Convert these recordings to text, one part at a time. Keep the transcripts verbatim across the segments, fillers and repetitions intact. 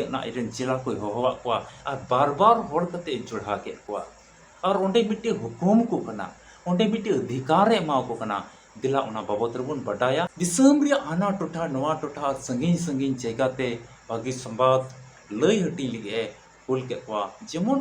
ᱚᱱᱟ ᱟᱡᱨᱮᱱ ᱪᱮᱞᱟ ᱠᱚᱭ ᱦᱚᱦᱚᱣᱟᱫ ᱠᱚᱣᱟ ᱟᱨ ᱵᱟᱨ ᱵᱟᱨ ᱦᱚᱲ ᱠᱟᱛᱮ ᱮ ᱡᱚᱲᱦᱟ ᱠᱮᱫ ᱠᱚᱣᱟ᱾ ᱟᱨ ᱚᱸᱰᱮ ᱢᱤᱫᱴᱮᱡ ᱦᱩᱠᱩᱢ ᱠᱚ ᱠᱟᱱᱟ, ᱚᱸᱰᱮ ᱢᱤᱫᱴᱮᱡ ᱚᱫᱷᱤᱠᱟᱨ ᱮ ᱮᱢᱟ ᱠᱚ ᱠᱟᱱᱟ᱾ ᱫᱮᱞᱟ ᱚᱱᱟ ᱵᱟᱵᱚᱛ ᱨᱮᱵᱚᱱ ᱵᱟᱰᱟᱭᱟ᱾ ᱫᱤᱥᱚᱢ ᱨᱮᱭᱟᱜ ᱦᱟᱱᱟ ᱴᱚᱴᱷᱟ ᱱᱚᱣᱟ ᱴᱚᱴᱷᱟ ᱟᱨ ᱥᱟᱺᱜᱤᱧ ᱥᱟᱺᱜᱤᱧ ᱡᱟᱭᱜᱟ ᱛᱮ ᱵᱷᱟᱹᱜᱤ ᱥᱚᱢᱵᱟᱫ ᱞᱟᱹᱭ ᱦᱟᱹᱴᱤᱧ ᱞᱟᱹᱜᱤᱫ ᱮ ᱠᱩᱞ ᱠᱮᱫ ᱠᱚᱣᱟ᱾ ᱡᱮᱢᱚᱱ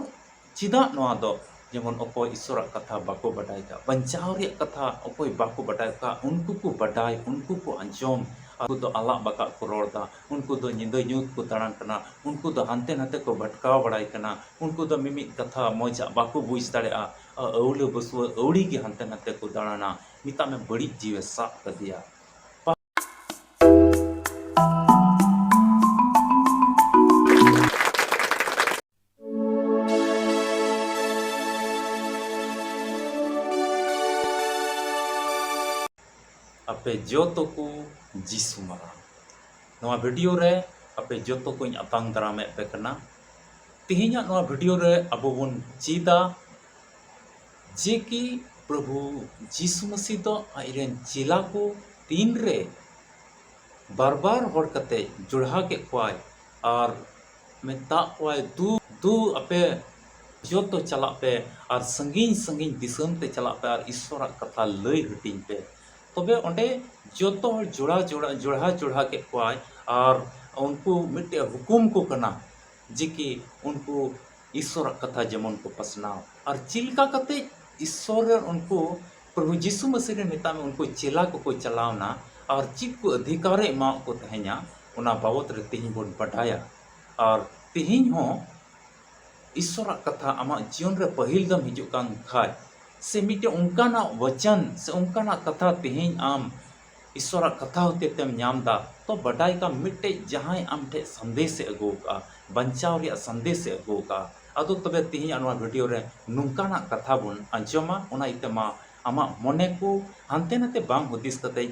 ᱪᱮᱫᱟᱜ ᱱᱚᱣᱟ ᱫᱚ, ᱡᱮᱢᱚᱱ ᱚᱠᱚᱭ ᱤᱥᱚᱨᱟᱜ ᱠᱟᱛᱷᱟ ᱵᱟᱠᱚ ᱵᱟᱰᱟᱭ ᱠᱟᱜ, ᱵᱟᱧᱪᱟᱣ ᱨᱮᱭᱟᱜ ᱠᱟᱛᱷᱟ ᱚᱠᱚᱭ ᱵᱟᱠᱚ ᱵᱟᱰᱟᱭ ᱠᱟᱜ, ᱩᱱᱠᱩ ᱠᱚ ᱵᱟᱰᱟᱭ, ᱩᱱᱠᱩ ᱠᱚ ᱟᱸᱡᱚᱢ᱾ ᱩᱱᱠᱩ ᱫᱚ ᱟᱞᱟᱜ ᱵᱟᱠᱟᱜ ᱠᱚ ᱨᱚᱲ ᱫᱟ, ᱩᱱᱠᱩ ᱫᱚ ᱧᱤᱫᱟᱹ ᱧᱩᱛ ᱠᱚ ᱫᱟᱬᱟᱱ ᱠᱟᱱᱟ, ᱩᱱᱠᱩ ᱫᱚ ᱦᱟᱱᱛᱮ ᱱᱟᱛᱮ ᱠᱚ ᱵᱷᱟᱴᱠᱟᱣ ᱵᱟᱲᱟᱭ ᱠᱟᱱᱟ, ᱩᱱᱠᱩ ᱫᱚ ᱢᱤᱢᱤᱫ ᱠᱟᱛᱷᱟ ᱢᱚᱡᱟᱜ ᱵᱟᱠᱚ ᱵᱩᱡᱽ ᱫᱟᱲᱮᱭᱟᱜᱼᱟ, ᱟᱹᱣᱞᱟᱹ ᱵᱟᱹᱥᱣᱟᱹ ᱟᱹᱣᱲᱤ ᱜᱮ ᱦᱟᱱᱛᱮ ᱱᱟᱛᱮ ᱠᱚ ᱫᱟᱬᱟᱱᱟ, ᱢᱮᱛᱟᱜ ᱢᱮ ᱵᱟᱹᱲᱤᱡ ᱡᱤᱣᱤ ᱥᱟᱵ ᱠᱟᱫᱮᱭᱟ᱾ ᱟᱯᱮ ᱡᱚᱛᱚ ᱠᱚ ᱡᱤᱥᱩ ᱢᱟᱨᱟᱝ᱾ ᱱᱚᱣᱟ ᱵᱷᱤᱰᱤᱭᱳ ᱨᱮ ᱟᱯᱮ ᱡᱚᱛᱚ ᱠᱚᱧ ᱟᱛᱟᱝ ᱫᱟᱨᱟᱢᱮᱫ ᱯᱮ ᱠᱟᱱᱟ᱾ ᱛᱮᱦᱮᱧᱟᱜ ᱱᱚᱣᱟ ᱵᱷᱤᱰᱤᱭᱳ ᱨᱮ ᱟᱵᱚ ᱵᱚᱱ ᱪᱮᱫᱟ ᱡᱮ ᱠᱤ ᱯᱨᱚᱵᱷᱩ ᱡᱤᱥᱩ ᱢᱟᱹᱥᱤ ᱫᱚ ᱟᱡᱨᱮᱱ ᱪᱮᱞᱟ ᱠᱚ ᱛᱤᱱᱨᱮ ᱵᱟᱨ ᱵᱟᱨ ᱦᱚᱲ ᱠᱟᱛᱮ ᱡᱚᱲᱦᱟ ᱠᱮᱫ ᱠᱚᱣᱟᱭ ᱟᱨ ᱢᱮᱛᱟᱜ ᱠᱚᱣᱟᱭ, "ᱫᱩ, ᱫᱩ ᱟᱯᱮ ᱡᱚᱛᱚ ᱪᱟᱞᱟᱜ ᱯᱮ ᱟᱨ ᱥᱟᱺᱜᱤᱧ ᱥᱟᱺᱜᱤᱧ ᱫᱤᱥᱚᱢ ᱛᱮ ᱪᱟᱞᱟᱜ ᱯᱮ ᱟᱨ ᱤᱥᱚᱨᱟᱜ ᱠᱟᱛᱷᱟ ᱞᱟᱹᱭ ᱦᱟᱹᱴᱤᱧ ᱯᱮ᱾" ᱛᱚᱵᱮ ᱚᱸᱰᱮ ᱡᱚᱛᱚ ᱦᱚᱲ ᱡᱚᱲᱟ, ᱡᱚᱲᱟ, ᱡᱚᱲᱦᱟ, ᱡᱚᱲᱦᱟ ᱠᱮᱫ ᱠᱚᱣᱟᱭ ᱟᱨ ᱩᱱᱠᱩ ᱢᱤᱫᱴᱮᱡ ᱦᱩᱠᱩᱢ ᱠᱚ ᱠᱟᱱᱟ ᱡᱮ ᱠᱤ ᱩᱱᱠᱩ ᱤᱥᱚᱨᱟᱜ ᱠᱟᱛᱷᱟ ᱡᱮᱢᱚᱱ ᱠᱚ ᱯᱟᱥᱱᱟᱣ᱾ ᱟᱨ ᱪᱮᱫ ᱞᱮᱠᱟ ᱠᱟᱛᱮ ᱤᱥᱚᱨ ᱨᱮᱱ ᱩᱱᱠᱩ ᱯᱨᱚᱵᱷᱩ ᱡᱤᱥᱩ ᱢᱟᱹᱥᱤ ᱨᱮᱱ ᱢᱮᱛᱟᱜ ᱢᱮ ᱩᱱᱠᱩ ᱪᱮᱞᱟ ᱠᱚᱠᱚ ᱪᱟᱞᱟᱣᱱᱟ ᱟᱨ ᱪᱮᱫ ᱠᱚ ᱚᱫᱷᱤᱠᱟᱨᱮ ᱮᱢᱟᱣᱟᱫ ᱠᱚ ᱛᱟᱦᱮᱸᱧᱟ, ᱚᱱᱟ ᱵᱟᱵᱚᱛ ᱨᱮ ᱛᱮᱦᱮᱧ ᱵᱚᱱ ᱵᱟᱰᱟᱭᱟ᱾ ᱟᱨ ᱛᱮᱦᱮᱧ ᱦᱚᱸ ᱤᱥᱚᱨᱟᱜ ᱠᱟᱛᱷᱟ ᱟᱢᱟᱜ ᱡᱤᱭᱚᱱ ᱨᱮ ᱯᱟᱹᱦᱤᱞ ᱫᱚᱢ ᱦᱤᱡᱩᱜ ᱠᱟᱱ ᱠᱷᱟᱡ, ᱥᱮ ᱢᱤᱫᱴᱮᱱ ᱚᱱᱠᱟᱱᱟᱜ ᱵᱚᱪᱚᱱ ᱥᱮ ᱚᱱᱠᱟᱱᱟᱜ ᱠᱟᱛᱷᱟ ᱛᱮᱦᱮᱧ ᱟᱢ ᱤᱥᱚᱨᱟᱜ ᱠᱟᱛᱷᱟ ᱦᱚᱛᱮ ᱛᱮᱢ ᱧᱟᱢ ᱫᱟ, ᱛᱚ ᱵᱟᱰᱟᱭ ᱠᱟᱢ ᱢᱤᱫᱴᱮᱡ ᱡᱟᱦᱟᱸᱭ ᱟᱢ ᱴᱷᱮᱡ ᱥᱟᱸᱫᱮᱥ ᱮ ᱟᱹᱜᱩ ᱠᱟᱜᱼᱟ, ᱵᱟᱧᱪᱟᱣ ᱨᱮᱭᱟᱜ ᱥᱟᱸᱫᱮᱥ ᱮ ᱟᱹᱜᱩ ᱠᱟᱜᱼᱟ᱾ ᱟᱫᱚ ᱛᱚᱵᱮ ᱛᱮᱦᱮᱧᱟᱜ ᱱᱚᱣᱟ ᱵᱷᱤᱰᱤᱭᱳ ᱨᱮ ᱱᱚᱝᱠᱟᱱᱟᱜ ᱠᱟᱛᱷᱟ ᱵᱚᱱ ᱟᱸᱡᱚᱢᱟ, ᱚᱱᱟ ᱤᱭᱟᱹᱛᱮ ᱢᱟ ᱟᱢᱟᱜ ᱢᱚᱱᱮ ᱠᱚ ᱦᱟᱱᱛᱮ ᱱᱟᱛᱮ ᱵᱟᱝ ᱦᱩᱫᱤᱥ ᱠᱟᱛᱮ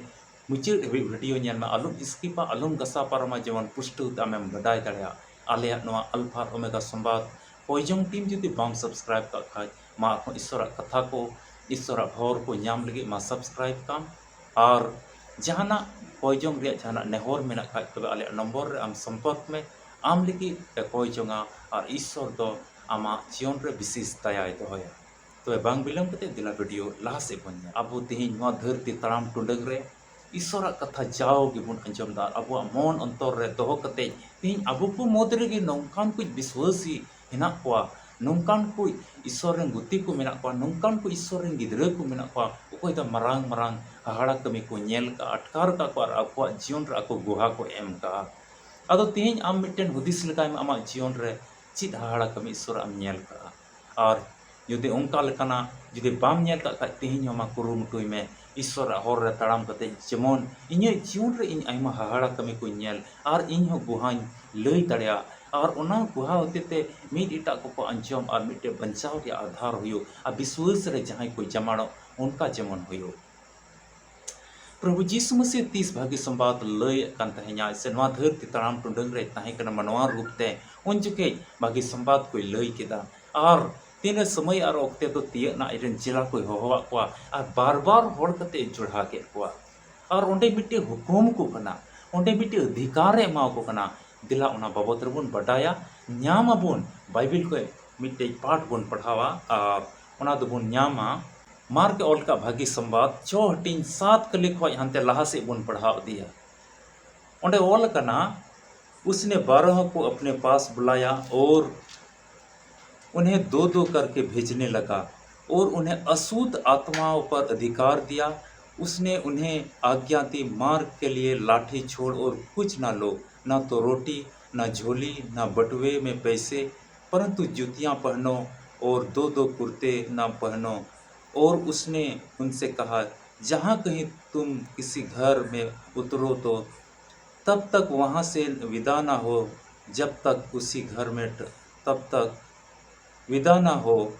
ᱢᱩᱪᱟᱹᱫ ᱦᱟᱹᱵᱤᱡ ᱵᱷᱤᱰᱤᱭᱳ ᱧᱮᱞ ᱢᱮ, ᱟᱞᱚᱢ skip ᱟ, ᱟᱞᱚᱢ ᱜᱷᱟᱥᱟᱣ ᱯᱟᱨᱚᱢᱟ, ᱡᱮᱢᱚᱱ ᱯᱩᱥᱴᱟᱹᱣ ᱛᱮ ᱟᱢᱮᱢ ᱵᱟᱰᱟᱭ ᱫᱟᱲᱮᱭᱟᱜ᱾ ᱟᱞᱮᱭᱟᱜ ᱱᱚᱣᱟ ᱟᱞᱯᱷᱟ ᱟᱨ ᱳᱢᱮᱜᱟ ᱥᱚᱢᱵᱟᱫ ᱯᱚᱭᱡᱚᱝ ᱴᱤᱢ ᱡᱩᱫᱤ ᱵᱟᱢ subscribe ᱠᱟᱜ ᱠᱷᱟᱡ, ᱢᱟ ᱟᱨᱦᱚᱸ ᱤᱥᱚᱨᱟᱜ ᱠᱟᱛᱷᱟ ᱠᱚ, ᱤᱥᱚᱨᱟᱜ ᱦᱚᱨ ᱠᱚ ᱧᱟᱢ ᱞᱟᱹᱜᱤᱫ ᱢᱟ subscribe ᱠᱟᱢ᱾ ᱟᱨ ᱡᱟᱦᱟᱱᱟᱜ ᱯᱚᱭᱡᱚᱝ ᱨᱮᱭᱟᱜ ᱡᱟᱦᱟᱱᱟᱜ ᱱᱮᱦᱚᱨ ᱢᱮᱱᱟᱜ ᱠᱷᱟᱡ, ᱛᱚᱵᱮ ᱟᱞᱮᱭᱟᱜ ᱱᱚᱢᱵᱚᱨ ᱨᱮ ᱟᱢ ᱥᱚᱢᱯᱚᱨᱠ ᱢᱮ᱾ ᱟᱢ ᱞᱟᱹᱜᱤᱫ ᱮ ᱠᱚᱭ ᱡᱚᱝᱟ ᱟᱨ ᱤᱥᱥᱚᱨ ᱫᱚ ᱟᱢᱟᱜ ᱡᱤᱭᱚᱱ ᱨᱮ ᱵᱤᱥᱮᱥ ᱫᱟᱭᱟᱭ ᱫᱚᱦᱚᱭᱟ᱾ ᱛᱚᱵᱮ ᱵᱟᱝ ᱵᱤᱞᱚᱢ ᱠᱟᱛᱮ ᱫᱮᱞᱟ ᱵᱷᱤᱰᱤᱭᱳ ᱞᱟᱦᱟ ᱥᱮᱫ ᱵᱚᱱ ᱧᱮᱞ᱾ ᱟᱵᱚ ᱛᱮᱦᱮᱧ ᱱᱚᱣᱟ ᱫᱷᱟᱹᱨᱛᱤ ᱛᱟᱲᱟᱢ ᱴᱩᱰᱟᱹᱝ ᱨᱮ ᱤᱥᱥᱚᱨᱟᱜ ᱠᱟᱛᱷᱟ ᱡᱟᱣ ᱜᱮᱵᱚᱱ ᱟᱸᱡᱚᱢ ᱮᱫᱟ᱾ ᱟᱵᱚᱣᱟᱜ ᱢᱚᱱ ᱚᱱᱛᱚᱨ ᱨᱮ ᱫᱚᱦᱚ ᱠᱟᱛᱮ ᱛᱮᱦᱮᱧ ᱟᱵᱚ ᱠᱚ ᱢᱩᱫᱽ ᱨᱮᱜᱮ ᱱᱚᱝᱠᱟᱱ ᱠᱚ ᱵᱤᱥᱣᱟᱹᱥᱤ ᱦᱮᱱᱟᱜ ᱠᱚᱣᱟ, ᱱᱚᱝᱠᱟᱱ ᱠᱚ ᱤᱥᱥᱚᱨ ᱨᱮᱱ ᱜᱩᱛᱤ ᱠᱚ ᱢᱮᱱᱟᱜ ᱠᱚᱣᱟ, ᱱᱚᱝᱠᱟᱱ ᱠᱚ ᱤᱥᱥᱚᱨ ᱨᱮᱱ ᱜᱤᱫᱽᱨᱟᱹ ᱠᱚ ᱢᱮᱱᱟᱜ ᱠᱚᱣᱟ, ᱚᱠᱚᱭ ᱫᱚ ᱢᱟᱨᱟᱝ ᱢᱟᱨᱟᱝ ᱦᱟᱦᱟᱲᱟ ᱠᱟᱹᱢᱤ ᱠᱚ ᱧᱮᱞ ᱠᱟᱜᱼᱟ, ᱟᱴᱠᱟᱨ ᱠᱟᱜ ᱠᱚᱣᱟ ᱟᱨ ᱟᱠᱚᱣᱟᱜ ᱡᱤᱭᱚᱱ ᱨᱮ ᱟᱠᱚ ᱜᱩᱦᱟ ᱠᱚ ᱮᱢ ᱠᱟᱜᱼᱟ᱾ ᱟᱫᱚ ᱛᱮᱦᱮᱧ ᱟᱢ ᱢᱤᱫᱴᱮᱱ ᱦᱩᱫᱤᱥ ᱞᱮᱠᱟᱭ ᱢᱮ, ᱟᱢᱟᱜ ᱡᱤᱭᱚᱱ ᱨᱮ ᱪᱮᱫ ᱦᱟᱦᱟᱲᱟ ᱠᱟᱹᱢᱤ ᱤᱥᱥᱚᱨᱟᱜ ᱮᱢ ᱧᱮᱞ ᱠᱟᱜᱼᱟ? ᱟᱨ ᱡᱩᱫᱤ ᱚᱱᱠᱟ ᱞᱮᱠᱟᱱᱟᱜ ᱡᱩᱫᱤ ᱵᱟᱢ ᱧᱮᱞ ᱠᱟᱜ ᱠᱷᱟᱡ, ᱛᱮᱦᱮᱧ ᱦᱚᱸ ᱢᱟ ᱠᱩᱨᱩᱢᱩᱴᱩᱭ ᱢᱮ᱾ ᱤᱥᱥᱚᱨᱟᱜ ᱦᱚᱨ ᱨᱮ ᱛᱟᱲᱟᱢ ᱠᱟᱛᱮ ᱡᱮᱢᱚᱱ ᱤᱧᱟᱹᱜ ᱡᱤᱭᱚᱱ ᱨᱮ ᱤᱧ ᱟᱭᱢᱟ ᱦᱟᱦᱟᱲᱟ ᱠᱟᱹᱢᱤ ᱠᱚᱧ ᱧᱮᱞ ᱟᱨ ᱤᱧ ᱦᱚᱸ ᱜᱩᱦᱟᱧ ᱞᱟᱹᱭ ᱫᱟᱲᱮᱭᱟᱜ, ᱟᱨ ᱚᱱᱟ ᱜᱩᱦᱟ ᱦᱚᱛᱮ ᱛᱮ ᱢᱤᱫ ᱮᱴᱟᱜ ᱠᱚᱠᱚ ᱟᱸᱡᱚᱢ ᱟᱨ ᱢᱤᱫᱴᱮᱡ ᱵᱟᱧᱪᱟᱣ ᱨᱮᱭᱟᱜ ᱟᱫᱷᱟᱨ ᱦᱩᱭᱩᱜ ᱟᱨ ᱵᱤᱥᱣᱟᱹᱥ ᱨᱮ ᱡᱟᱦᱟᱸᱭ ᱠᱚ ᱡᱟᱢᱟᱲᱚᱜ, ᱚᱱᱠᱟ ᱡᱮᱢᱚᱱ ᱦᱩᱭᱩᱜ᱾ ᱯᱨᱚᱵᱷᱩ ᱡᱤᱥᱩ ᱢᱟᱥᱤᱦ ᱛᱤᱥ ᱵᱷᱟᱹᱜᱤ ᱥᱚᱢᱵᱟᱫ ᱞᱟᱹᱭᱮᱫ ᱠᱟᱱ ᱛᱟᱦᱮᱸᱧᱟᱭ, ᱥᱮ ᱱᱚᱣᱟ ᱫᱷᱟᱹᱨᱛᱤ ᱛᱟᱲᱟᱢ ᱴᱩᱰᱟᱹᱝ ᱨᱮ ᱛᱟᱦᱮᱸ ᱠᱟᱱᱟ ᱢᱟᱱᱣᱟ ᱨᱩᱯ ᱛᱮ, ᱩᱱ ᱡᱚᱠᱷᱮᱡ ᱵᱷᱟᱹᱜᱤ ᱥᱚᱢᱵᱟᱫ ᱠᱚᱭ ᱞᱟᱹᱭ ᱠᱮᱫᱟ᱾ ᱟᱨ ᱛᱤᱱᱨᱮ ᱥᱚᱢᱚᱭ ᱟᱨ ᱚᱠᱛᱮ ᱫᱚ ᱛᱤᱭᱟᱹᱜ ᱮᱱᱟ, ᱟᱡᱨᱮᱱ ᱪᱮᱞᱟ ᱠᱚᱭ ᱦᱚᱦᱚᱣᱟᱫ ᱠᱚᱣᱟ ᱟᱨ ᱵᱟᱨ ᱵᱟᱨ ᱦᱚᱲ ᱠᱟᱛᱮ ᱡᱚᱲᱦᱟ ᱠᱮᱫ ᱠᱚᱣᱟ᱾ ᱟᱨ ᱚᱸᱰᱮ ᱢᱤᱫᱴᱮᱡ ᱦᱩᱠᱩᱢ ᱠᱚ ᱠᱟᱱᱟ, ᱚᱸᱰᱮ ᱢᱤᱫᱴᱮᱡ ᱚᱫᱷᱤᱠᱟᱨ ᱮ ᱮᱢᱟ ᱠᱚ ᱠᱟᱱᱟ᱾ ᱫᱮᱞᱟ ᱚᱱᱟ ᱵᱟᱵᱚᱛ ᱨᱮᱵᱚᱱ ᱵᱟᱰᱟᱭᱟ, ᱧᱟᱢ ᱟᱵᱚᱱ᱾ ᱵᱟᱭᱵᱮᱞ ᱠᱷᱚᱱ ᱢᱤᱫᱴᱮᱡ ᱯᱟᱴ ᱵᱚᱱ ᱯᱟᱲᱦᱟᱣᱟ ᱟᱨ ᱚᱱᱟ ᱫᱚᱵᱚᱱ ᱧᱟᱢᱟ ᱢᱟᱨᱠ ᱮ ᱚᱞ ᱠᱟᱜ ᱵᱷᱟᱹᱜᱤ ᱥᱚᱢᱵᱟᱫ ᱪᱷᱚ ᱦᱟᱹᱴᱤᱧ ᱥᱟᱛ ᱠᱟᱹᱞᱤ ᱠᱷᱚᱱ ᱦᱟᱱᱛᱮ ᱞᱟᱦᱟ ᱥᱮᱫ ᱵᱚᱱ ᱯᱟᱲᱦᱟᱣ ᱤᱫᱤᱭᱟ᱾ ᱚᱸᱰᱮ ᱚᱞ ᱟᱠᱟᱱᱟ, उसने बारह को अपने पास बुलाया और उन्हें दो दो करके भेजने लगा और उन्हें अशुद्ध आत्माओं पर अधिकार दिया। उसने उन्हें आज्ञा दी, मार्ग के लिए लाठी छोड़ और कुछ ना लो, ना तो रोटी, ना झोली, ना बटुए में पैसे, परंतु जूतियां पहनो और दो दो कुर्ते ना पहनो। और उसने उनसे कहा, जहाँ कहीं तुम किसी घर में उतरो तो तब तक वहाँ से विदा ना हो, जब तक उसी घर में ठ-, तब तक विदा ना हो,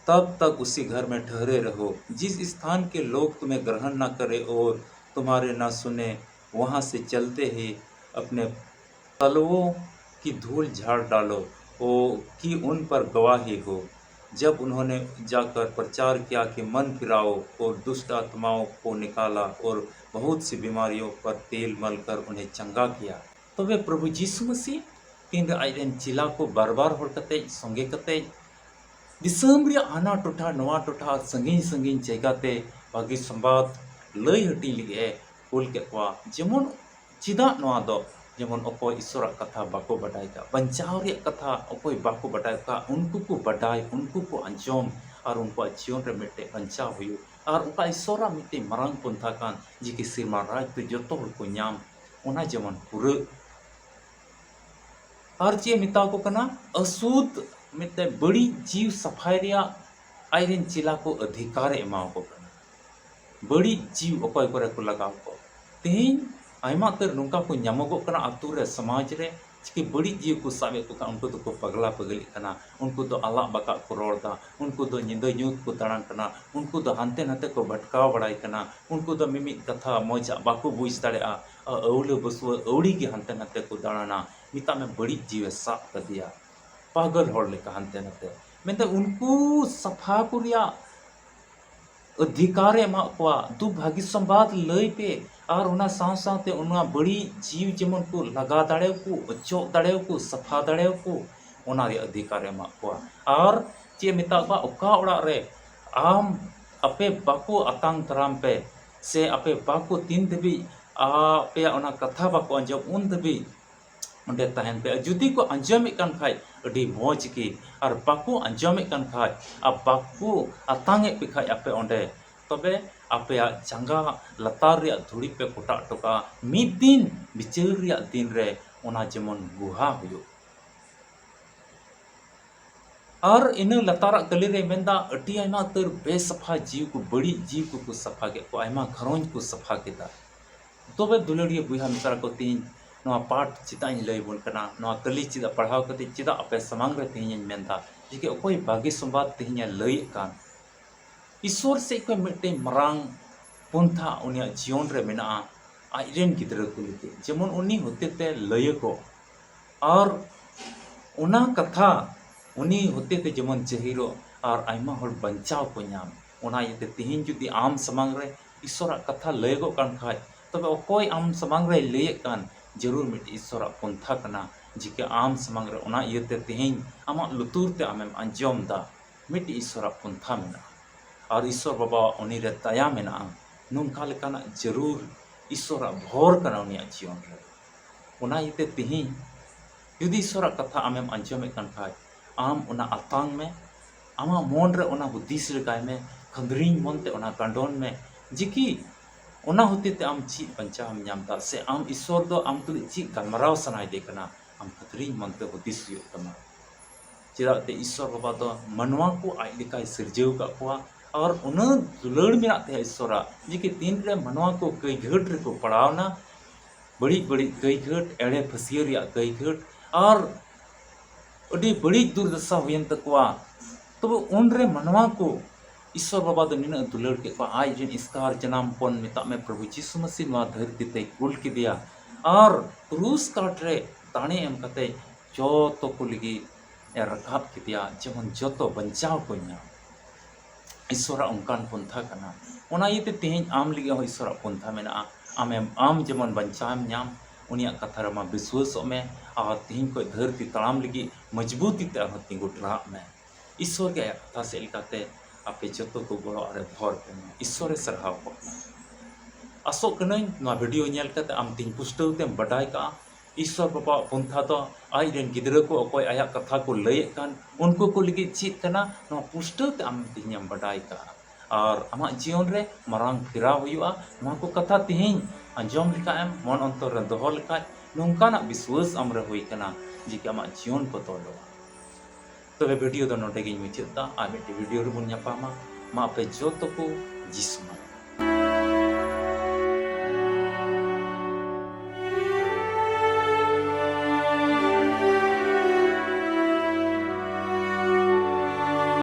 तब तक उसी घर में ठहरे रहो। जिस स्थान के लोग तुम्हें ग्रहण न करें और तुम्हारे न सुने, वहाँ से चलते ही अपने तलवों की धूल झाड़ डालो, ओ, कि उन पर गवाही हो। जब उन्होंने जाकर प्रचार किया कि मन फिराओ और दुष्ट आत्माओं को निकाला और बहुत सी बीमारियों पर तेल मलकर उन्हें चंगा किया। ᱛᱚᱵᱮ ᱯᱨᱚᱵᱷᱩ ᱡᱤᱥᱩ ᱢᱟᱥᱤᱦ ᱫᱤᱱ ᱨᱮ ᱟᱡ ᱨᱮᱱ ᱪᱮᱞᱟ ᱠᱚ ᱵᱟᱨ ᱵᱟᱨ ᱦᱚᱲ ᱠᱟᱛᱮ ᱥᱚᱸᱜᱮ ᱠᱟᱛᱮ ᱫᱤᱥᱚᱢ ᱨᱮᱭᱟᱜ ᱦᱟᱱᱟ ᱴᱚᱴᱷᱟ ᱱᱚᱣᱟ ᱴᱚᱴᱷᱟ ᱟᱨ ᱥᱟᱺᱜᱤᱧ ᱥᱟᱺᱜᱤᱧ ᱡᱟᱭᱜᱟ ᱛᱮ ᱵᱷᱟᱹᱜᱤ ᱥᱚᱢᱵᱟᱫ ᱞᱟᱹᱭ ᱦᱟᱹᱴᱤᱧ ᱞᱟᱹᱜᱤᱫ ᱮ ᱠᱩᱞ ᱠᱮᱫ ᱠᱚᱣᱟ᱾ ᱡᱮᱢᱚᱱ ᱪᱮᱫᱟᱜ ᱱᱚᱣᱟ ᱫᱚ, ᱡᱮᱢᱚᱱ ᱚᱠᱚᱭ ᱤᱥᱚᱨᱟᱜ ᱠᱟᱛᱷᱟ ᱵᱟᱠᱚ ᱵᱟᱰᱟᱭ ᱠᱟᱜ, ᱵᱟᱧᱪᱟᱣ ᱨᱮᱭᱟᱜ ᱠᱟᱛᱷᱟ ᱚᱠᱚᱭ ᱵᱟᱠᱚ ᱵᱟᱰᱟᱭ ᱠᱟᱜ, ᱩᱱᱠᱩ ᱠᱚ ᱵᱟᱰᱟᱭ, ᱩᱱᱠᱩ ᱠᱚ ᱟᱸᱡᱚᱢ ᱟᱨ ᱩᱱᱠᱩᱣᱟᱜ ᱡᱤᱭᱚᱱ ᱨᱮ ᱢᱤᱫᱴᱮᱡ ᱵᱟᱧᱪᱟᱣ ᱦᱩᱭᱩᱜ ᱟᱨ ᱚᱠᱟ ᱤᱥᱚᱨᱟᱜ ᱢᱤᱫᱴᱮᱡ ᱢᱟᱨᱟᱝ ᱯᱚᱱᱛᱷᱟ ᱠᱟᱱ ᱡᱮ ᱠᱤ ᱥᱮᱨᱢᱟ ᱨᱟᱡᱽ ᱫᱚ ᱡᱚᱛᱚ ᱦᱚᱲ ᱠᱚ ᱧᱟᱢ, ᱚᱱᱟ ᱡᱮᱢᱚᱱ ᱯᱩᱨᱟᱹᱜ᱾ ᱟᱨ ᱪᱮᱫ ᱮ ᱢᱮᱛᱟ ᱠᱚ ᱠᱟᱱᱟ? ᱟᱹᱥᱩᱫ ᱢᱤᱫᱴᱮᱱ ᱵᱟᱹᱲᱤᱡ ᱡᱤᱣᱤ ᱥᱟᱯᱷᱟᱭ ᱨᱮᱭᱟᱜ ᱟᱡ ᱨᱮᱱ ᱪᱮᱞᱟ ᱠᱚ ᱚᱫᱷᱤᱠᱟᱨ ᱮ ᱮᱢᱟ ᱠᱚ ᱠᱟᱱᱟ᱾ ᱵᱟᱹᱲᱤᱡ ᱡᱤᱣᱤ ᱚᱠᱚᱭ ᱠᱚᱨᱮ ᱠᱚ ᱞᱟᱜᱟᱣ ᱠᱚ᱾ ᱛᱮᱦᱮᱧ ᱟᱭᱢᱟ ᱩᱛᱟᱹᱨ ᱱᱚᱝᱠᱟ ᱠᱚ ᱧᱟᱢᱚᱜᱚᱜ ᱠᱟᱱᱟ ᱟᱛᱳ ᱨᱮ, ᱥᱚᱢᱟᱡᱽ ᱨᱮ, ᱪᱤᱠᱟᱹ ᱵᱟᱹᱲᱤᱡ ᱡᱤᱣᱤ ᱠᱚ ᱥᱟᱵ ᱮᱫ ᱠᱚ ᱠᱷᱟᱱ ᱩᱱᱠᱩ ᱫᱚᱠᱚ ᱯᱟᱜᱽᱞᱟ ᱯᱟᱹᱜᱽᱞᱤᱜ ᱠᱟᱱᱟ, ᱩᱱᱠᱩ ᱫᱚ ᱟᱞᱟᱜ ᱵᱟᱠᱟᱜ ᱠᱚ ᱨᱚᱲ ᱮᱫᱟ, ᱩᱱᱠᱩ ᱫᱚ ᱧᱤᱫᱟᱹ ᱧᱩᱛ ᱠᱚ ᱫᱟᱬᱟᱱ ᱠᱟᱱᱟ, ᱩᱱᱠᱩ ᱫᱚ ᱦᱟᱱᱛᱮ ᱱᱟᱛᱮ ᱠᱚ ᱵᱷᱟᱴᱠᱟᱣ ᱵᱟᱲᱟᱭ ᱠᱟᱱᱟ, ᱩᱱᱠᱩ ᱫᱚ ᱢᱤᱢᱤᱫ ᱠᱟᱛᱷᱟ ᱢᱚᱡᱽ ᱟᱜ ᱵᱟᱠᱚ ᱵᱩᱡᱽ ᱫᱟᱲᱮᱭᱟᱜᱼᱟ, ᱟᱹᱣᱞᱟᱹ ᱵᱟᱹᱥᱩᱣᱟᱹ ᱟᱹᱣᱲᱤ ᱜᱮ ᱦᱟᱱᱛᱮ ᱱᱟᱛᱮ ᱠᱚ ᱫᱟᱬᱟᱱᱟ, ᱢᱮᱛᱟᱜ ᱢᱮ ᱵᱟᱹᱲᱤᱡ ᱡᱤᱣᱤ ᱥᱟᱵ ᱠᱟᱫᱮᱭᱟ, ᱯᱟᱜᱚᱞ ᱦᱚᱲ ᱞᱮᱠᱟ ᱦᱟᱱᱛᱮ ᱱᱟᱛᱮ᱾ ᱢᱮᱱᱛᱮ ᱩᱱᱠᱩ ᱥᱟᱯᱷᱟ ᱠᱚ ᱨᱮᱭᱟᱜ ᱚᱫᱷᱤᱠᱟᱨ ᱮ ᱮᱢᱟᱜ ᱠᱚᱣᱟ, ᱫᱩ ᱵᱷᱟᱹᱜᱤ ᱥᱚᱢᱵᱟᱫ ᱞᱟᱹᱭ ᱯᱮ, ᱟᱨ ᱚᱱᱟ ᱥᱟᱶ ᱥᱟᱶᱛᱮ ᱚᱱᱟ ᱵᱟᱹᱲᱤᱡ ᱡᱤᱣᱤ ᱡᱮᱢᱚᱱ ᱠᱚ ᱞᱟᱜᱟ ᱫᱟᱲᱮᱭᱟᱠᱚ, ᱚᱪᱚᱜ ᱫᱟᱲᱮᱭᱟᱠᱚ, ᱥᱟᱯᱷᱟ ᱫᱟᱲᱮᱭᱟᱠᱚ, ᱚᱱᱟ ᱨᱮᱭᱟᱜ ᱚᱫᱷᱤᱠᱟᱨ ᱮ ᱮᱢᱟᱜ ᱠᱚᱣᱟ᱾ ᱟᱨ ᱪᱮᱫ ᱮ ᱢᱮᱛᱟᱜ ᱠᱚᱣᱟ, ᱚᱠᱟ ᱚᱲᱟᱜ ᱨᱮ ᱟᱢ, ᱟᱯᱮ ᱵᱟᱠᱚ ᱟᱛᱟᱝ ᱫᱟᱨᱟᱢ ᱯᱮ, ᱥᱮ ᱟᱯᱮ ᱵᱟᱠᱚ ᱛᱤᱱ ᱫᱷᱟᱹᱵᱤᱡ ᱟᱯᱮᱭᱟᱜ ᱚᱱᱟ ᱠᱟᱛᱷᱟ ᱵᱟᱠᱚ ᱟᱸᱡᱚᱢ, ᱩᱱ ᱫᱷᱟᱹᱵᱤᱡ ᱚᱸᱰᱮ ᱛᱟᱦᱮᱱ ᱯᱮ᱾ ᱟᱨ ᱡᱩᱫᱤ ᱠᱚ ᱟᱸᱡᱚᱢᱮᱫ ᱠᱟᱱ ᱠᱷᱟᱡ, ᱟᱹᱰᱤ ᱢᱚᱡᱽ ᱜᱮ, ᱟᱨ ᱵᱟᱠᱚ ᱟᱸᱡᱚᱢᱮᱫ ᱠᱟᱱ ᱠᱷᱟᱡ, ᱟᱨ ᱵᱟᱠᱚ ᱟᱛᱟᱝ ᱮᱫ ᱯᱮ ᱠᱷᱟᱡ ᱟᱯᱮ ᱚᱸᱰᱮ, ᱛᱚᱵᱮ ᱟᱯᱮᱭᱟᱜ ᱡᱟᱸᱜᱟ ᱞᱟᱛᱟᱨ ᱨᱮᱭᱟᱜ ᱫᱷᱩᱲᱤ ᱯᱮ ᱠᱚᱴᱟ ᱦᱚᱴᱚ ᱠᱟᱜᱼᱟ᱾ ᱢᱤᱫ ᱫᱤᱱ ᱵᱤᱪᱟᱹᱨ ᱨᱮᱭᱟᱜ ᱫᱤᱱ ᱨᱮ ᱚᱱᱟ ᱡᱮᱢᱚᱱ ᱜᱩᱦᱟ ᱦᱩᱭᱩᱜ᱾ ᱟᱨ ᱤᱱᱟᱹ ᱞᱟᱛᱟᱨᱟᱜ ᱠᱟᱹᱞᱤ ᱨᱮ ᱢᱮᱱᱫᱟ, ᱟᱹᱰᱤ ᱟᱭᱢᱟ ᱩᱛᱟᱹᱨ ᱵᱮᱥᱟᱯᱷᱟ ᱡᱤᱣᱤ ᱠᱚ, ᱵᱟᱹᱲᱤᱡ ᱡᱤᱣᱤ ᱠᱚᱠᱚ ᱥᱟᱯᱷᱟ ᱠᱮᱫ ᱠᱚᱣᱟ, ᱟᱭᱢᱟ ᱜᱷᱟᱨᱚᱸᱡᱽ ᱠᱚ ᱥᱟᱯᱷᱟ ᱠᱮᱫᱟ᱾ ᱛᱚᱵᱮ ᱫᱩᱞᱟᱹᱲᱤᱭᱟᱹ ᱵᱚᱭᱦᱟ ᱢᱤᱥᱨᱟ ᱠᱚ, ᱛᱮᱦᱮᱧ ᱱᱚᱣᱟ ᱯᱟᱴ ᱪᱮᱫᱟᱜ ᱤᱧ ᱞᱟᱹᱭ ᱟᱵᱚᱱ ᱠᱟᱱᱟ, ᱱᱚᱣᱟ ᱠᱟᱹᱞᱤ ᱪᱮᱫᱟᱜ ᱯᱟᱲᱦᱟᱣ ᱠᱟᱛᱮ ᱪᱮᱫᱟᱜ ᱟᱯᱮ ᱥᱟᱢᱟᱝ ᱨᱮ ᱛᱮᱦᱮᱧ ᱤᱧ ᱢᱮᱱᱫᱟ, ᱡᱮ ᱚᱠᱚᱭ ᱵᱷᱟᱹᱜᱤ ᱥᱚᱢᱵᱟᱫ ᱛᱮᱦᱮᱧ ᱮ ᱞᱟᱹᱭᱮᱫ ᱠᱟᱱ, ᱤᱥᱚᱨ ᱥᱮᱫ ᱠᱷᱚᱱ ᱢᱤᱫᱴᱮᱱ ᱢᱟᱨᱟᱝ ᱯᱚᱱᱛᱷᱟ ᱩᱱᱤᱭᱟᱜ ᱡᱤᱭᱚᱱ ᱨᱮ ᱢᱮᱱᱟᱜᱼᱟ, ᱟᱡᱨᱮᱱ ᱜᱤᱫᱽᱨᱟᱹ ᱠᱚ ᱞᱟᱹᱜᱤᱫ, ᱡᱮᱢᱚᱱ ᱩᱱᱤ ᱦᱚᱛᱮᱛᱮ ᱞᱟᱹᱭᱟᱹᱜᱚᱜ, ᱟᱨ ᱚᱱᱟ ᱠᱟᱛᱷᱟ ᱩᱱᱤ ᱦᱚᱛᱮᱛᱮ ᱡᱮᱢᱚᱱ ᱡᱟᱹᱦᱤᱨᱚᱜ ᱟᱨ ᱟᱭᱢᱟ ᱦᱚᱲ ᱵᱟᱧᱪᱟᱣ ᱠᱚ ᱧᱟᱢ᱾ ᱚᱱᱟ ᱤᱭᱟᱹᱛᱮ ᱛᱮᱦᱮᱧ ᱡᱩᱫᱤ ᱟᱢ ᱥᱟᱢᱟᱝ ᱨᱮ ᱤᱥᱚᱨᱟᱜ ᱠᱟᱛᱷᱟ ᱞᱟᱹᱭᱟᱹᱜᱚᱜ ᱠᱟᱱ ᱠᱷᱟᱡ, ᱛᱚᱵᱮ ᱚᱠᱚᱭ ᱟᱢ ᱥᱟᱢᱟᱝ ᱨᱮᱭ ᱞᱟᱹᱭᱮᱫ ᱠᱟᱱ, ᱡᱟᱹᱨᱩᱲ ᱢᱤᱫᱴᱤᱡ ᱤᱥᱚᱨᱟᱜ ᱯᱚᱱᱛᱷᱟ ᱠᱟᱱᱟ, ᱡᱤᱠᱟ ᱟᱢ ᱥᱟᱢᱟᱝ ᱨᱮ᱾ ᱚᱱᱟ ᱤᱭᱟᱹᱛᱮ ᱛᱮᱦᱮᱧ ᱟᱢᱟᱜ ᱞᱩᱛᱩᱨ ᱛᱮ ᱟᱢᱮᱢ ᱟᱸᱡᱚᱢ ᱫᱟ, ᱢᱤᱫᱴᱤᱡ ᱤᱥᱥᱚᱨᱟᱜ ᱯᱚᱱᱛᱷᱟ ᱢᱮᱱᱟᱜᱼᱟ᱾ ᱟᱨ ᱤᱥᱥᱚᱨ ᱵᱟᱵᱟᱣᱟᱜ ᱩᱱᱤ ᱨᱮ ᱫᱟᱭᱟ ᱢᱮᱱᱟᱜᱼᱟ᱾ ᱱᱚᱝᱠᱟ ᱞᱮᱠᱟᱱᱟᱜ ᱡᱟᱹᱨᱩᱲ ᱤᱥᱥᱚᱨᱟᱜ ᱵᱷᱚᱨ ᱠᱟᱱᱟ ᱩᱱᱤᱭᱟᱜ ᱡᱤᱭᱚᱱ ᱨᱮ᱾ ᱚᱱᱟ ᱤᱭᱟᱹᱛᱮ ᱛᱮᱦᱮᱧ ᱡᱩᱫᱤ ᱤᱥᱥᱚᱨᱟᱜ ᱠᱟᱛᱷᱟ ᱟᱢᱮᱢ ᱟᱸᱡᱚᱢᱮᱫ ᱠᱟᱱ ᱠᱷᱟᱡ, ᱟᱢ ᱚᱱᱟ ᱟᱛᱟᱝ ᱢᱮ, ᱟᱢᱟᱜ ᱢᱚᱱ ᱨᱮ ᱚᱱᱟ ᱦᱩᱫᱤᱥ ᱞᱮᱠᱟᱭ ᱢᱮ, ᱠᱷᱟᱹᱱᱫᱽᱨᱤᱧ ᱢᱚᱱ ᱛᱮ ᱚᱱᱟ ᱜᱟᱸᱰᱚᱱ ᱢᱮ, ᱡᱮ ᱠᱤ ᱚᱱᱟ ᱦᱚᱛᱮ ᱛᱮ ᱟᱢ ᱪᱮᱫ ᱵᱟᱧᱪᱟᱣ ᱮᱢ ᱧᱟᱢ ᱫᱟ, ᱥᱮ ᱟᱢ ᱤᱥᱥᱚᱨ ᱫᱚ ᱟᱢ ᱛᱩᱞᱩᱡ ᱪᱮᱫ ᱜᱟᱞᱢᱟᱨᱟᱣ ᱥᱟᱱᱟᱭᱮᱫᱮ ᱠᱟᱱᱟ, ᱟᱢ ᱠᱷᱟᱹᱱᱫᱽᱨᱤᱧ ᱢᱚᱱ ᱛᱮ ᱦᱩᱫᱤᱥ ᱦᱩᱭᱩᱜ ᱛᱟᱢᱟ᱾ ᱪᱮᱫᱟᱜ ᱛᱮ ᱤᱥᱥᱚᱨ ᱵᱟᱵᱟ ᱫᱚ ᱢᱟᱱᱣᱟ ᱠᱚ ᱟᱡ ᱞᱮᱠᱟᱭ ᱥᱤᱨᱡᱟᱹᱣ ᱟᱠᱟᱫ ᱠᱚᱣᱟ, ᱟᱨ ᱩᱱᱟᱹᱜ ᱫᱩᱞᱟᱹᱲ ᱢᱮᱱᱟᱜ ᱛᱟᱭᱟ ᱤᱥᱥᱚᱨᱟᱜ, ᱡᱮ ᱠᱤ ᱛᱤᱱ ᱨᱮ ᱢᱟᱱᱣᱟ ᱠᱚ ᱠᱟᱹᱭ ᱜᱷᱟᱹᱴ ᱨᱮᱠᱚ ᱯᱟᱲᱟᱣᱱᱟ, ᱵᱟᱹᱲᱤᱡ ᱵᱟᱹᱲᱤᱡ ᱠᱟᱹᱭ ᱜᱷᱟᱹᱴ, ᱮᱲᱮ ᱯᱷᱟᱹᱥᱭᱟᱹ ᱨᱮᱭᱟᱜ ᱠᱟᱹᱭ ᱜᱷᱟᱹᱴ, ᱟᱨ ᱟᱹᱰᱤ ᱵᱟᱹᱲᱤᱡ ᱫᱩᱨᱫᱚᱥᱟ ᱦᱩᱭᱮᱱ ᱛᱟᱠᱚᱣᱟ᱾ ᱛᱚᱵᱮ ᱩᱱᱨᱮ ᱢᱟᱱᱣᱟ ᱠᱚ ᱤᱥᱥᱚᱨ ᱵᱟᱵᱟ ᱫᱚ ᱱᱤᱱᱟᱹᱜ ᱫᱩᱞᱟᱹᱲ ᱠᱮᱫ ᱠᱚᱣᱟ, ᱟᱡ ᱨᱮᱱ ᱮᱥᱠᱟᱨ ᱡᱟᱱᱟᱢ ᱦᱚᱯᱚᱱ, ᱢᱮᱛᱟᱜ ᱢᱮ, ᱯᱨᱚᱵᱷᱩ ᱡᱤᱥᱩ ᱢᱟᱹᱥᱤ ᱱᱚᱣᱟ ᱫᱷᱟᱹᱨᱛᱤ ᱛᱮᱭ ᱠᱩᱞ ᱠᱮᱫᱮᱭᱟ, ᱟᱨ ᱠᱨᱩᱥ ᱠᱟᱴ ᱨᱮ ᱫᱟᱲᱮ ᱮᱢ ᱠᱟᱛᱮ ᱡᱚᱛᱚ ᱠᱚ ᱞᱟᱹᱜᱤᱫ ᱮ ᱨᱟᱠᱟᱵ ᱠᱮᱫᱮᱭᱟ, ᱡᱮᱢᱚᱱ ᱡᱚᱛᱚ ᱵᱟᱧᱪᱟᱣ ᱠᱚ ᱧᱟᱢ᱾ ᱤᱥᱥᱚᱨᱟᱜ ᱚᱱᱠᱟᱱ ᱯᱚᱱᱛᱷᱟ ᱠᱟᱱᱟ᱾ ᱚᱱᱟ ᱤᱭᱟᱹᱛᱮ ᱛᱮᱦᱮᱧ ᱟᱢ ᱞᱟᱹᱜᱤᱫ ᱦᱚᱸ ᱤᱥᱥᱚᱨᱟᱜ ᱯᱚᱱᱛᱷᱟ ᱢᱮᱱᱟᱜᱼᱟ᱾ ᱟᱢᱮᱢ, ᱟᱢ ᱡᱮᱢᱚᱱ ᱵᱟᱧᱪᱟᱣᱮᱢ ᱧᱟᱢ, ᱩᱱᱤᱭᱟᱜ ᱠᱟᱛᱷᱟ ᱨᱮᱢᱟ ᱵᱤᱥᱣᱟᱹᱥᱚᱜ ᱢᱮ, ᱟᱨ ᱛᱮᱦᱮᱧ ᱠᱷᱚᱱ ᱫᱷᱟᱹᱨᱛᱤ ᱛᱟᱲᱟᱢ ᱞᱟᱹᱜᱤᱫ ᱢᱚᱡᱽᱵᱩᱛᱤ ᱛᱮ ᱟᱨᱦᱚᱸ ᱛᱤᱸᱜᱩ ᱴᱟᱨᱦᱟᱜ ᱢᱮ᱾ ᱤᱥᱥᱚᱨ ᱜᱮ ᱟᱭᱟᱜ ᱠᱟᱛᱷᱟ ᱥᱮᱫ ᱞᱮᱠᱟᱛᱮ ᱟᱯᱮ ᱡᱚᱛᱚ ᱠᱚ ᱜᱚᱲᱚ ᱟᱨᱮ ᱵᱷᱚᱨ ᱯᱮ ᱢᱟ᱾ ᱤᱥᱥᱚᱨᱮ ᱥᱟᱨᱦᱟᱣ ᱠᱚᱜ ᱢᱟ᱾ ᱟᱥᱚᱜ ᱠᱟᱹᱱᱟᱹᱧ ᱱᱚᱣᱟ ᱵᱷᱤᱰᱤᱭᱳ ᱧᱮᱞ ᱠᱟᱛᱮ ᱟᱢ ᱛᱮᱦᱮᱧ ᱯᱩᱥᱴᱟᱹᱣ ᱛᱮᱢ ᱵᱟᱰᱟᱭ ᱠᱟᱜᱼᱟ ᱤᱥᱥᱚᱨ ᱵᱟᱵᱟᱣᱟᱜ ᱯᱚᱱᱛᱷᱟ ᱫᱚ ᱟᱡ ᱨᱮᱱ ᱜᱤᱫᱽᱨᱟᱹ ᱠᱚ ᱚᱠᱚᱭ ᱟᱭᱟᱜ ᱠᱟᱛᱷᱟ ᱠᱚ ᱞᱟᱹᱭᱮᱫ ᱠᱟᱱ ᱩᱱᱠᱩ ᱠᱚ ᱞᱟᱹᱜᱤᱫ ᱪᱮᱫ ᱠᱟᱱᱟ, ᱱᱚᱣᱟ ᱯᱩᱥᱴᱟᱹᱣ ᱛᱮ ᱟᱢ ᱛᱮᱦᱮᱧᱮᱢ ᱵᱟᱰᱟᱭ ᱠᱟᱜᱼᱟ᱾ ᱟᱨ ᱟᱢᱟᱜ ᱡᱤᱭᱚᱱ ᱨᱮ ᱢᱟᱨᱟᱝ ᱯᱷᱮᱨᱟᱣ ᱦᱩᱭᱩᱜᱼᱟ᱾ ᱱᱚᱣᱟ ᱠᱚ ᱠᱟᱛᱷᱟ ᱛᱮᱦᱮᱧ ᱟᱸᱡᱚᱢ ᱞᱮᱠᱷᱟᱡ ᱮᱢ, ᱢᱚᱱ ᱚᱱᱛᱚᱨ ᱨᱮ ᱫᱚᱦᱚ ᱞᱮᱠᱷᱟᱡ, ᱱᱚᱝᱠᱟᱱᱟᱜ ᱵᱤᱥᱣᱟᱹᱥ ᱟᱢ ᱨᱮ ᱦᱩᱭ ᱠᱟᱱᱟ ᱡᱮ ᱠᱤ ᱟᱢᱟᱜ ᱡᱤᱭᱚᱱ ᱵᱚᱫᱚᱞᱚᱜᱼᱟ᱾ ᱛᱚᱵᱮ ᱵᱷᱤᱰᱤᱭᱳ ᱫᱚ ᱱᱚᱰᱮ ᱜᱤᱧ ᱢᱩᱪᱟᱹᱫ ᱫᱟ᱾ ᱟᱨ ᱢᱤᱫᱴᱮᱡ ᱵᱷᱤᱰᱤᱭᱳ ᱨᱮᱵᱚᱱ ᱧᱟᱯᱟᱢᱟ᱾ ᱢᱟ ᱟᱯᱮ ᱡᱚᱛᱚ ᱠᱚ ᱡᱤᱥᱩ ᱱᱟᱢ